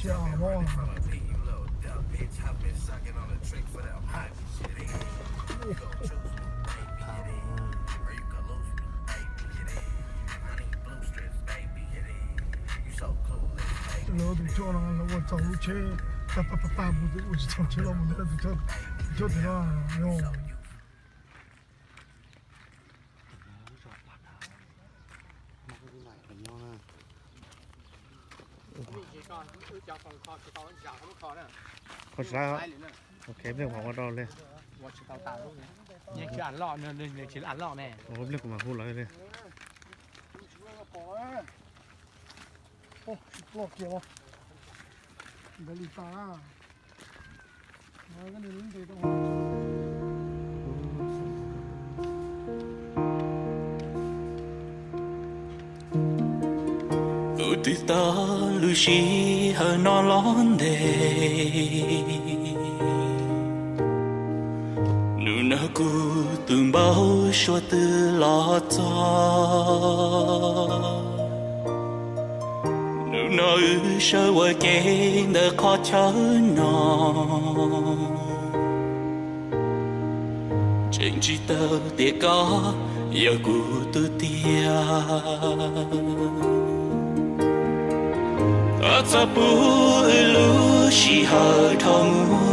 Cia mob. Lawv tus choj no lawv ua txaus lub tsheb, tag tag tag mus ua tsis txaus tsheb los mus ntawd tus choj, tus choj tim no yog. Qhov sav, ok, pliag kuv mam ua rau li. Pliag kuv mam hu lawv li. Kuv twb tau lub sij hawm no los ntev, hnub no kuv tus npau suav twb los txog. Hnub no wb sawv ua ke ntawm qhov chaw no, tseem tsis tau tias koj yog kuv tus tiag. Koj txhob pub wb lub sij hawm dhau mus,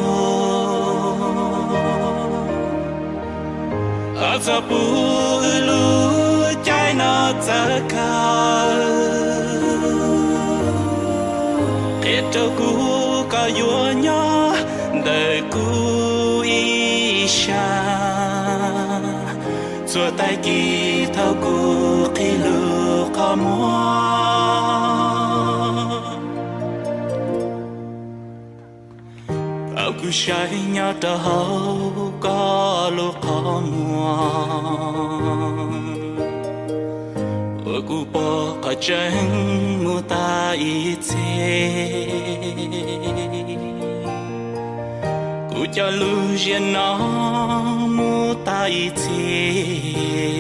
koj txhob pub wb lub caij no txawv kawg. Qhia rau kuv koj yuav nyob ntawm kuv ib sab, txhua tag kis thaum kuv qhib lub qhov muag. Thaum kuv saib nyob rau hauv koj lub qhov muag, ua kuv pom qhov tseeb mus tas ib txhis. Kuv cov lus ziag no mus tas ib txhis,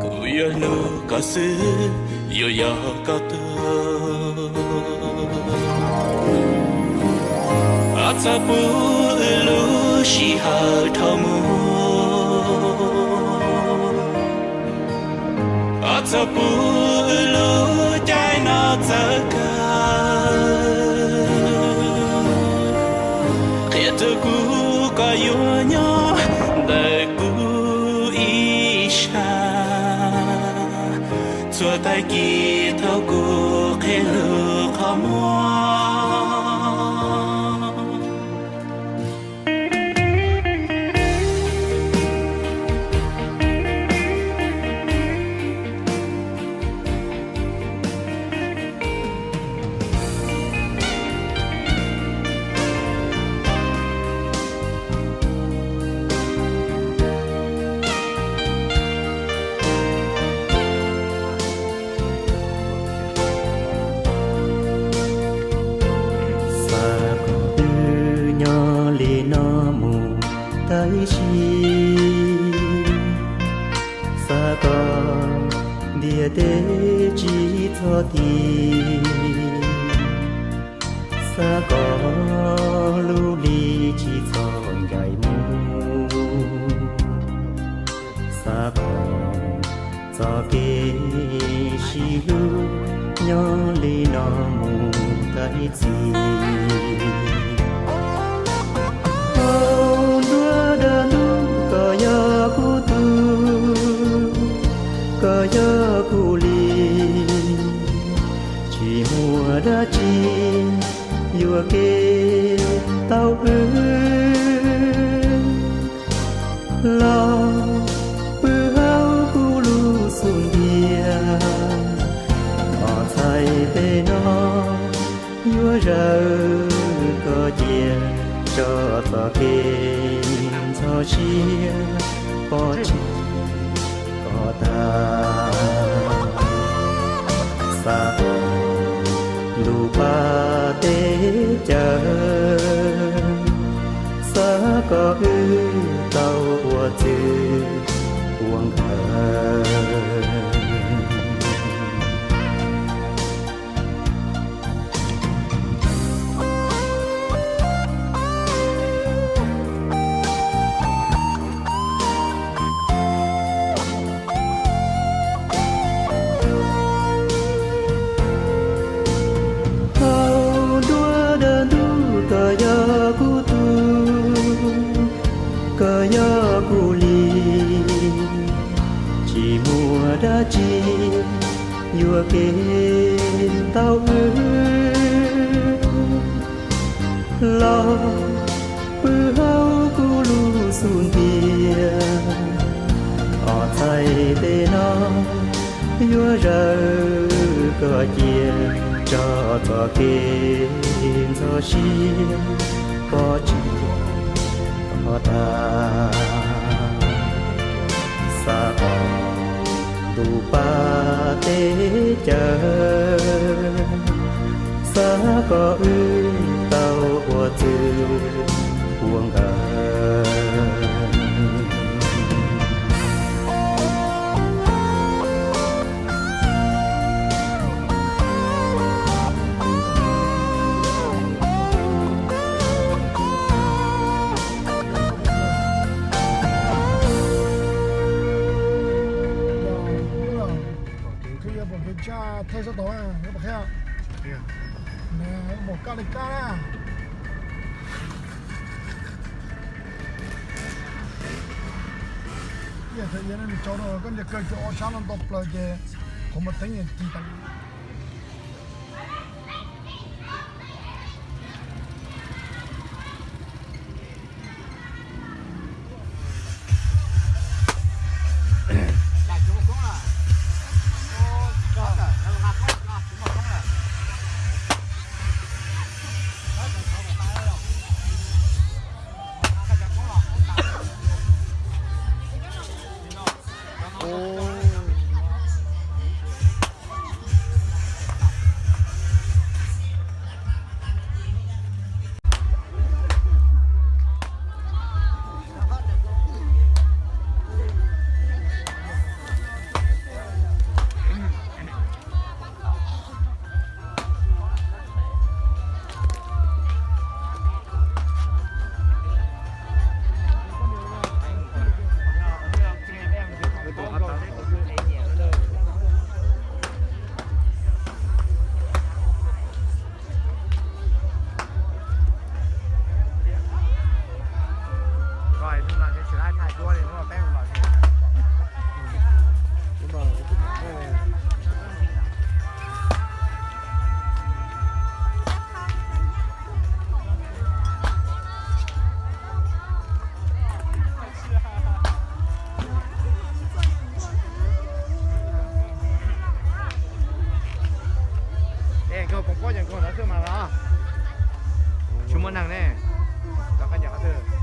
kuv yuav hlub koj xwb, yuav yog koj tug. Koj txhob pub wb lub sij hawm dhau mus, koj txhob pub wb lub caij no txawv kawg. Qhia rau kuv koj yuav nyob ntawm kuv ib sab, txhua tag kis thaum kuv qhib lub qhov muag. Xav kom wb nyob li no mus tag ib sim, xav kom ntiaj teb tsis txhob ti, xav kom lub hli tsis txhob ncaim mus, xav kom txoj kev sib hlub nyob li no mus tag ib txhis. Hauv nruab dab ntub koj yog kuv tug, koj yog kuv li, tsis muaj dab tsi yuam kev tau pw los pw hauv kuv lub xub ntiag. Os, txhais tes no yuav zawm koj cia, tso txoj kev ntxhov siab pov tseg kom tag. Xav kom ntuj pab teb chaws, xav kom wb tau ua txwv ua nkawm. Yog kuv tug, koj yog kuv li, tsis muaj dab tsi yuam kev tau wb los pw hauv kuv lub xub ntiag. Ob txhais tes no yuav zawm koj cia, tso txoj kev ntxhov siab pov tseg tog tag. Xav kom ntuj pab teb chaws, xav kom wb tau ua txwv ua nkawm. Ib yam thaum ub nws tsaus no koj nce kawg ces ob sab no nto plaws ces qhov muag teeb ci tas. Es nkauj poob pob ces nkauj ntawd xwb mas los. Tsis muaj neeg ne. Rov qab ncaim qhov twg?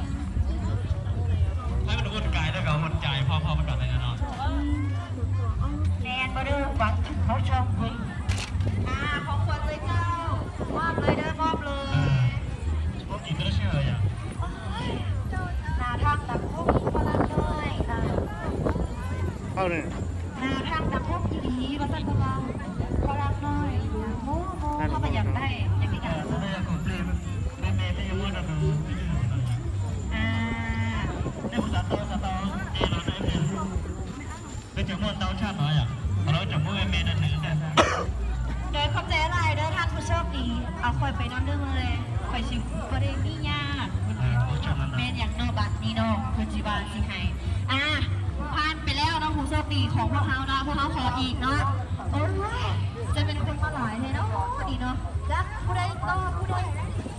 ให้มันวนกายด้วยกับวนใจพ่อพ่อมันแบบไหนนะเนาะ แมนบ่เด้อ หวังถึงเขาชมเว้ย อ่า ของขวัญเลยเจ้า มอบเลยเด้อ มอบเลย เออ พวกกินก็เชื่ออย่าง หนาทางตักพวกพลังน้อย อ่า เอาเลย หนาทางตักพวกอีหลีว่าซั่นพวกเรา พลังน้อย โมโม เขาก็อยากได้ อยากได้ เออ ไม่ได้อยากของเล่น แม่แม่ที่ยังม่วนนะดู อ่า นี่ภาษาโตภาษาโต เจนเราได้เรียน Peb cov muaj ntau tshaj no yom, qhov no cov muaj me me no nws. โดยขอบใจหลายเด้อท่านผู้โชคดี เอาข่อยไปนำเด้อมื้อแลง ข่อยสิบ่ได้มีญาติ แม่นหยังเนาะบัดนี้เนาะ เพิ่นสิว่าสิให้ อ่า ผ่านไปแล้วเนาะผู้โชคดีของพวกเฮาเนาะ พวกเฮาขออีกเนาะ โอ้ย จะเป็นคนมาหลายแท้เนาะนี่เนาะ จักผู้ใดต่อผู้ใด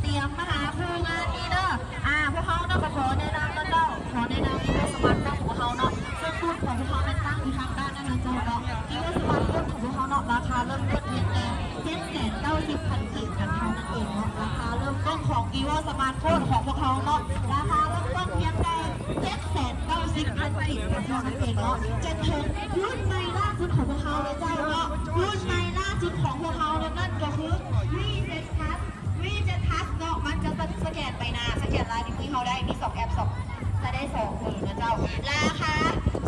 เตรียมมาหาครูงานนี้เด้อ อ่า พวกเฮาเนาะ ก็ขอแนะนำนะเจ้า ขอแนะนำ Vivo Smart Phone ของพวกเฮาเนาะ ซึ่งบูธของพวกเฮาแม่นตั้งอยู่ทางด้านนั้นนะเจ้าเนาะ Vivo Smart Phone ของพวกเฮาเนาะ ราคาเริ่มต้นเพียงแค่ เจ็ดแสนเก้าสิบพัน กีบกันเท่านั้นเองเนาะ ราคาเริ่มต้นของ Vivo Smart Phone ของพวกเฮาเนาะ ราคาเริ่มต้นเพียงแค่ เจ็ดแสนเก้าสิบพัน กีบกันเท่านั้นเองเนาะ จนถึงรุ่นใหม่ล่าสุดของพวกเฮาเลยเจ้าเนาะ รุ่นใหม่ล่าสุดของพวกเฮาเลยนั่นก็คือ วี เจ็ด Plus วี เจ็ด Plus ก็มันจะสแกนใบหน้า สแกนลายนิ้วมือเราได้ มีสองแอปสอง จะได้สองคนนะเจ้า ราคา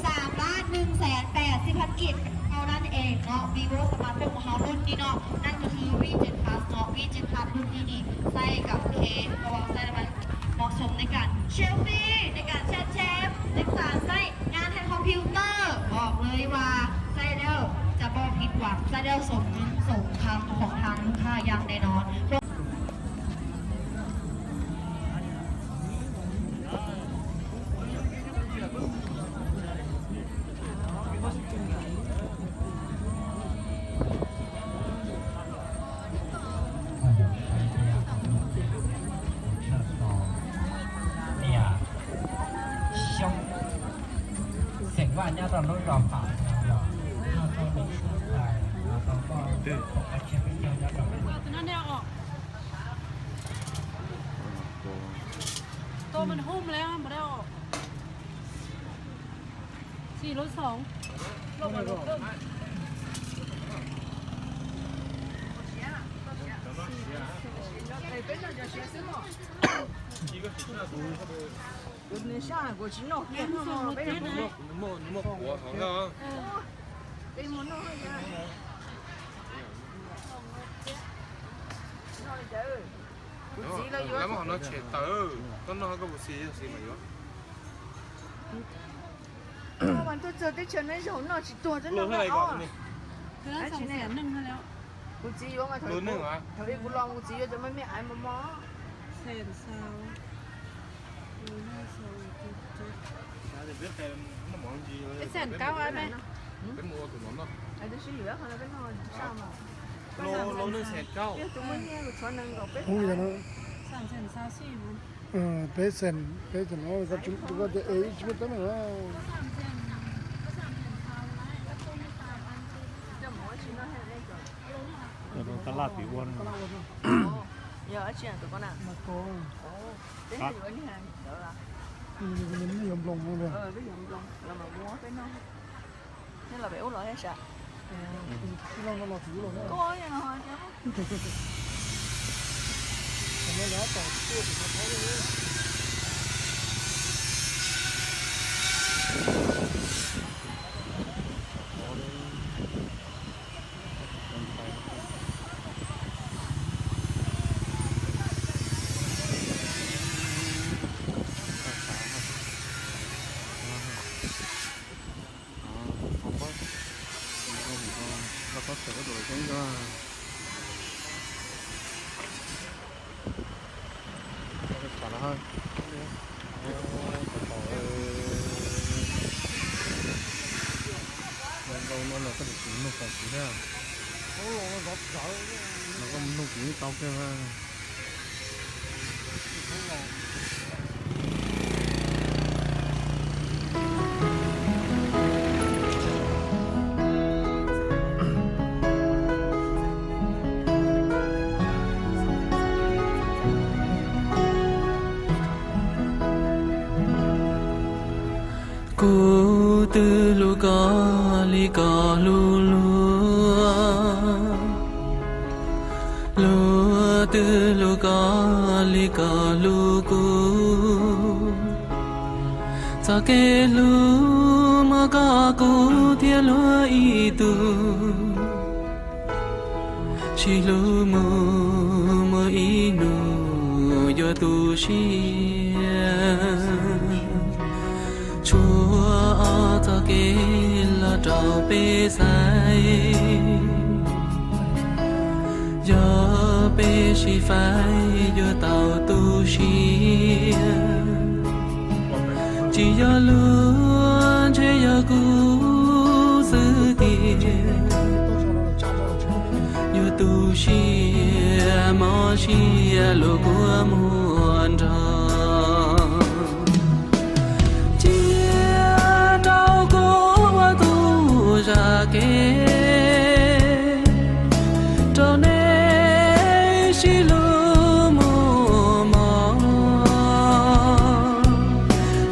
สามล้านหนึ่งแสนแปดสิบพัน กีบ เท่านั้นเองเนาะ vivo smartphone ของเรารุ่นนี้เนาะ นั่นก็คือ วี เจ็ด Plus เนาะ วี เจ็ด Plus รุ่นนี้นี่ ใช้กับเคส ระวังใช้น้ำมัน เหมาะสมในการเซลฟี่ ในการแชทแชท ในการใช้งานแทนคอมพิวเตอร์ บอกเลยว่าใช้แล้วจะบ่ผิดหวัง ใช้แล้วสมเงินสมคำของทางลูกค้าอย่างแน่นอน Xeem Vaj nyob rau lub zos Pam no yog, nyob rau lub xeev Vaj no, tau koj, koj qab tshiab peb caug nyob rau. Tô mình hôm lắm mà đâu. Xì lô sống. Lô mà lô cơm. Tus nws sab kuv tsis noj kiag no, peb noj, peb mus noj. Kuv txiv lawv yuav. Lawv muab qhov no tshem tawm, koj noj koj puas xis, yog xis mas yuav. Mas tuaj txog teb chaws no zaum noj tsis tuag, twb noj ob. Kuv txiv yuav mas thaum ub kuv los kuv txiv yuav cov me me aiv mos mos. Ib xees kaub ab me. Tab sis yus ib qho no peb noj saj mas. Yog tus muaj nyiaj kuv tshuav nees nkaum peb xees. Peb xees, peb xees no koj tias es ib tsis muaj teeb meem. Tab laj tim ua. Yog dab tsi tus koj na? Peb yuav nploos no, peb yuav nploos los mas muab peb noj. Nej los pem ub los thiab sav? Koj no los. Ntau no los koj tsis nug pom kuv thiab. Los koj mus nug kuv tau kiag. Kuv twb hlub koj li koj hlub luag, luag twb hlub koj li koj hlub kuv. Txoj kev hlub muaj koj kuv thiab luag ib tug. Sib hlub mus muaj ib hnub yuav tu siab. Tshuav ob txoj kev los rau peb xaiv. Yog peb sib faib yuav tau tu siab. Tsis yog luag ntshe yog kuv xwb tiag. Yuav tu siab mob siab luag kuv muaj nrog. Cia rau kuv ua tus zaj kev rau nej sib hlub muaj mov.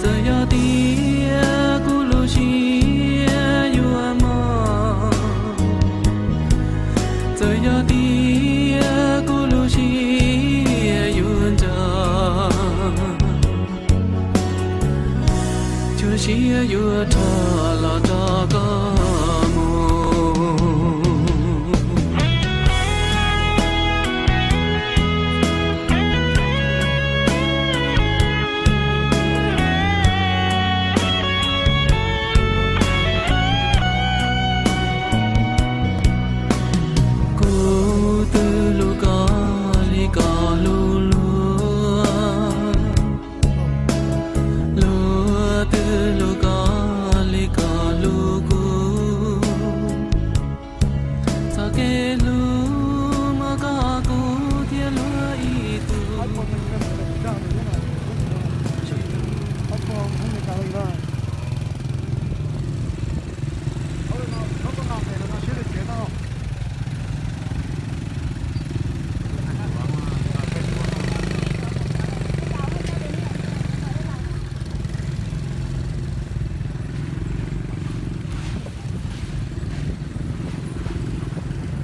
Txawm yog tias kuv lub siab yuav mob, txawm yog tias kuv lub siab yuav Siab yuav rho los rau koj mus. Kuv twb hlub koj li koj hlub luag, luag twb hlub koj li koj hlub kuv. Txoj kev hlub muaj koj kuv thiab luag ib tug.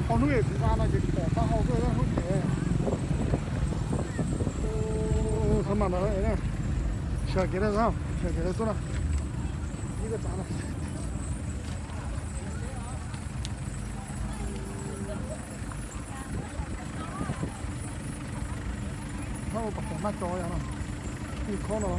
Hauv hnub es kuv nqa no ces pom tau hau tuaj hnub ces. Txhob mas no, sawv kev na, sawv kev tuaj na. Ib koj tsav na. Hab ua pom maj tso yog no, ib khob no.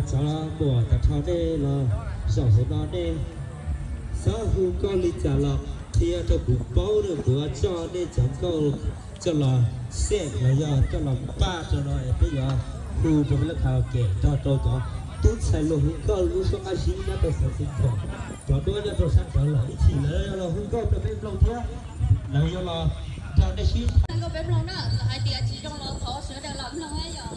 Cov muam tag nrho nej los zaum hauv no nej xav hu nkauj li cas los qhia rau kuv paub, kuv coj nej cov nkauj coj los xej los yog coj los npaj rau no es peb yuav hu rau peb lub karaoke nrog rau cov tub ntxhais luag hu nkauj lub suab qab zib nyob rau xeev Xeev Khuam, cov duab nyob rau sab nraud lawm ib chim lawv yuav los hu nkauj rau peb mloog thiab. Lawv yuav los nrog nej sib nkauj peb mloog na, lawv hais tias tsis zoo los thov sawv daws los mloog yom.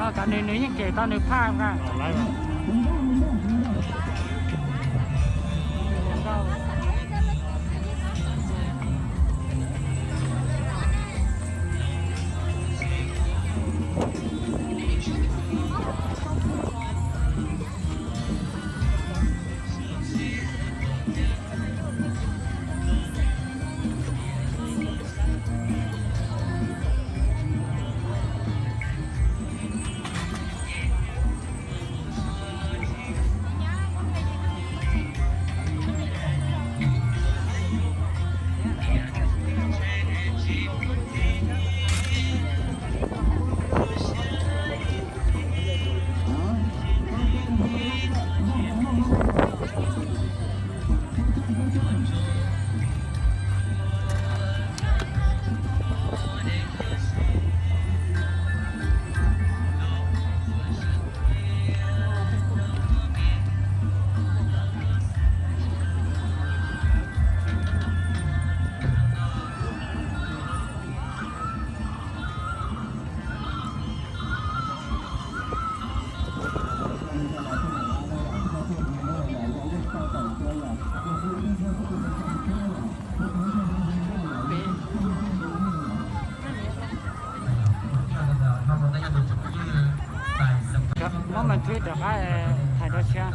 Cov nws nws yeej cem tau nws phaj na. Muab mas thwb rov qab, thais rau siab.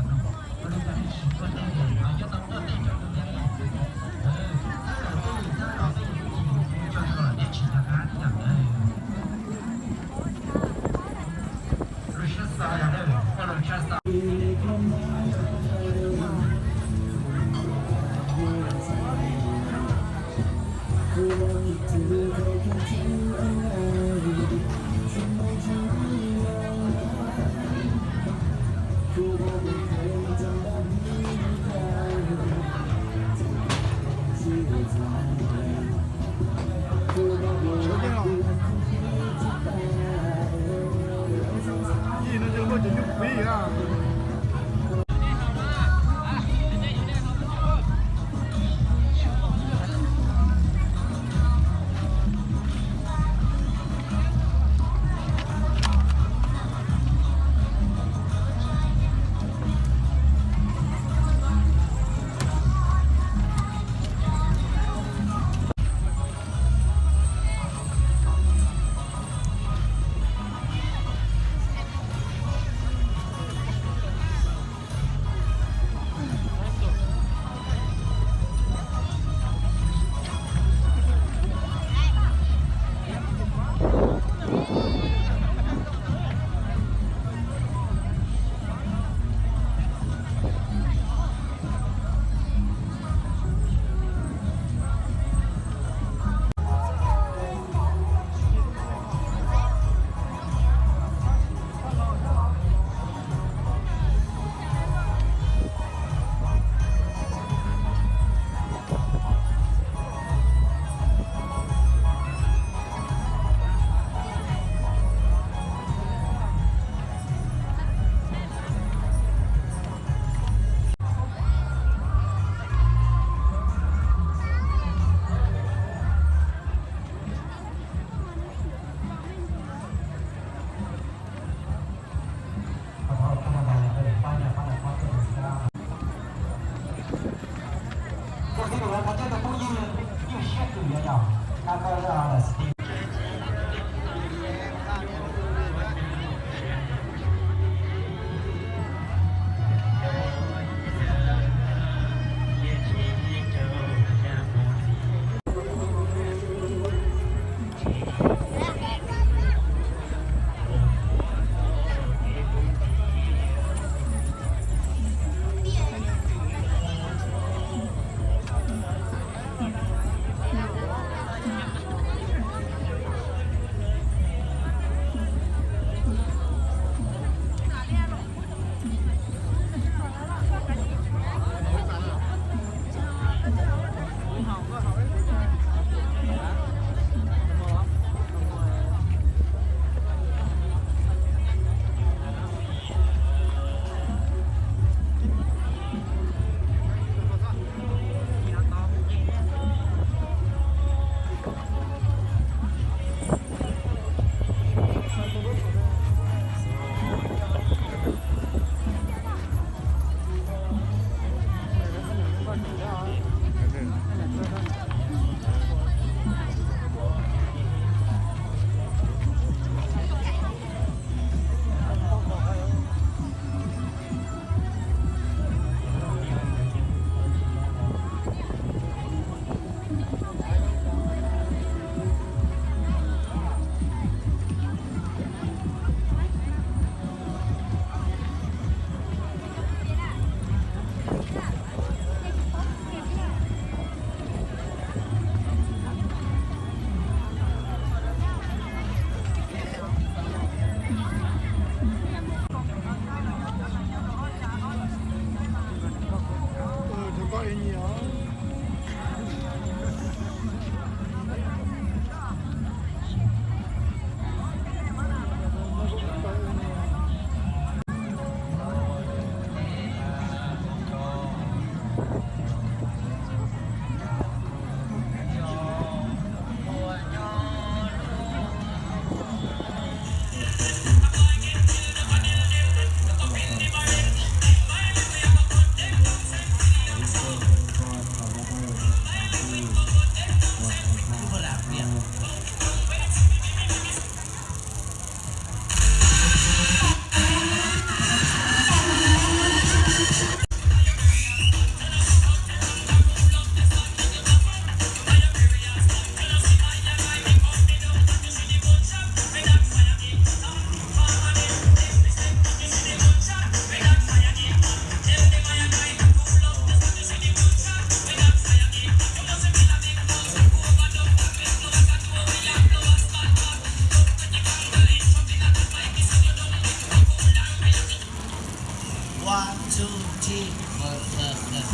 One, two, three, four, five, six.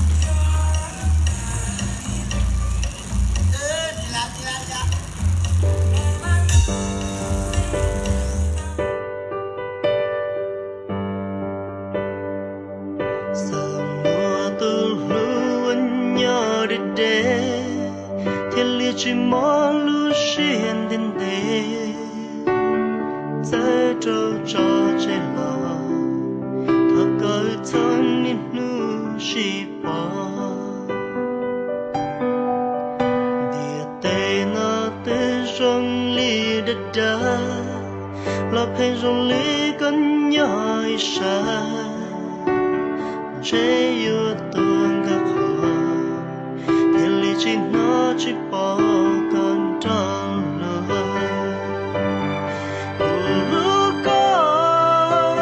Xav muaj tus hlub uas nyob deb deb, thiaj li tsis mob lub siab ntev ntev. Txawj rau tso tseg los, thov koj txhob niaj hnub sib pom. Ntiaj teb no twb zoo li dag dag, los pheej zoo li koj nyob ib sab. Ntshe yuav tuag nkag qhov, thiaj li tsis hnov tsis pom koj nrog luag. Kuv hlub koj,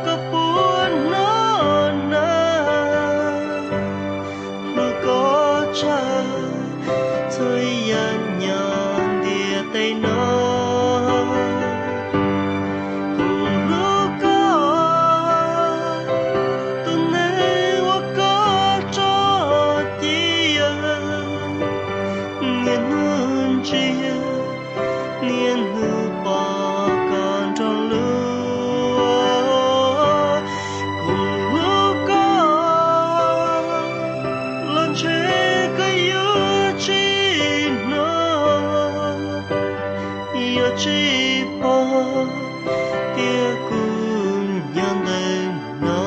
koj puas hnov na? Hlub koj tshaj txhua yam nyob ntiaj teb no. Kuv hlub koj, tus neeg uas koj tso cia, niaj hnub ntsia, niaj hnub pom koj nrog luag. Kuv hlub koj, los ntshe koj yuav tsis hnov, yuav tsis pom tias kuv nyob ntawm no.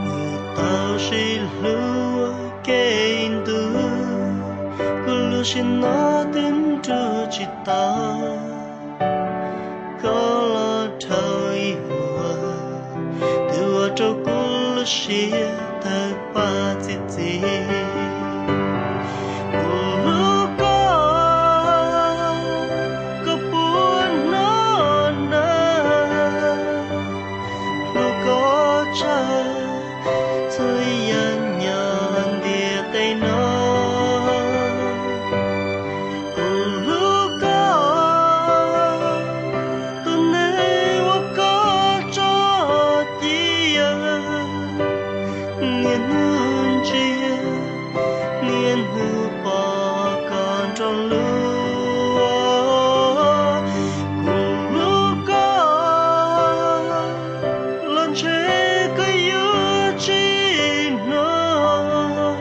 Kuv tau sib hlub ua ke ib ntus, kuv lub siab no twb nrug tsis tau. Koj los dhau ib huam, twb ua rau kuv lub siab tawg paj txi txiv. Kuv hlub koj, koj puas hnov na? Hlub koj tshaj txhua yam nyob ntiaj teb no. Kuv hlub koj, tus neeg uas koj tso cia, niaj hnub ntsia, niaj hnub pom koj nrog luag. Kuv hlub koj, los ntshe koj yuav tsis hnov,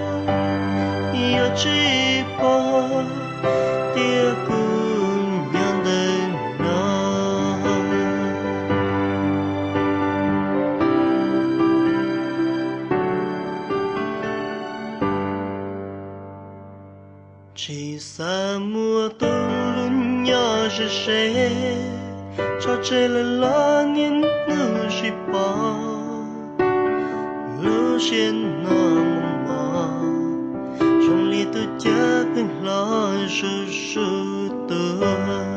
yuav tsis pom tias kuv nyob ntawm no. Tsis xav muaj tus hlub nyob ze ze, tso tseg lawm los niaj hnub sib pom. Lub siab no mos mos, zoo li tus cav pheej hlob zuj zus tuag.